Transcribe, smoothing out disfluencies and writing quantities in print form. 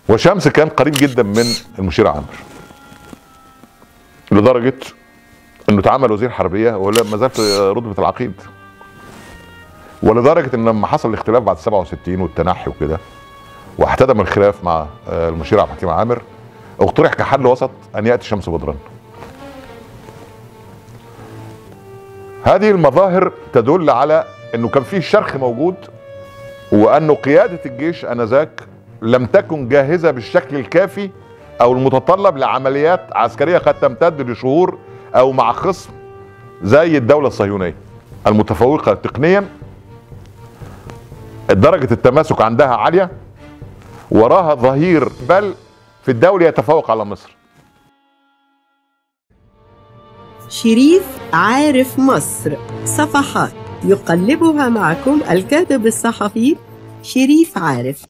وشمس كان قريب جدا من المشير عامر، لدرجة انه اتعمل وزير حربية ولا ما زال في رتبة العقيد، ولدرجة ان لما حصل الاختلاف بعد 67 والتنحي وكده، واحتدم الخلاف مع المشير عبد الحكيم عامر، اقترح كحل وسط ان ياتي شمس بدران. هذه المظاهر تدل على انه كان فيه شرخ موجود، وانه قيادة الجيش انذاك لم تكن جاهزة بالشكل الكافي او المتطلب لعمليات عسكرية قد تمتد لشهور او مع خصم زي الدولة الصهيونية المتفوقة تقنيا، درجة التماسك عندها عالية، وراها ظهير بل في الدولة يتفوق على مصر. شريف عارف مصر، صفحات يقلبها معكم الكاتب الصحفي شريف عارف.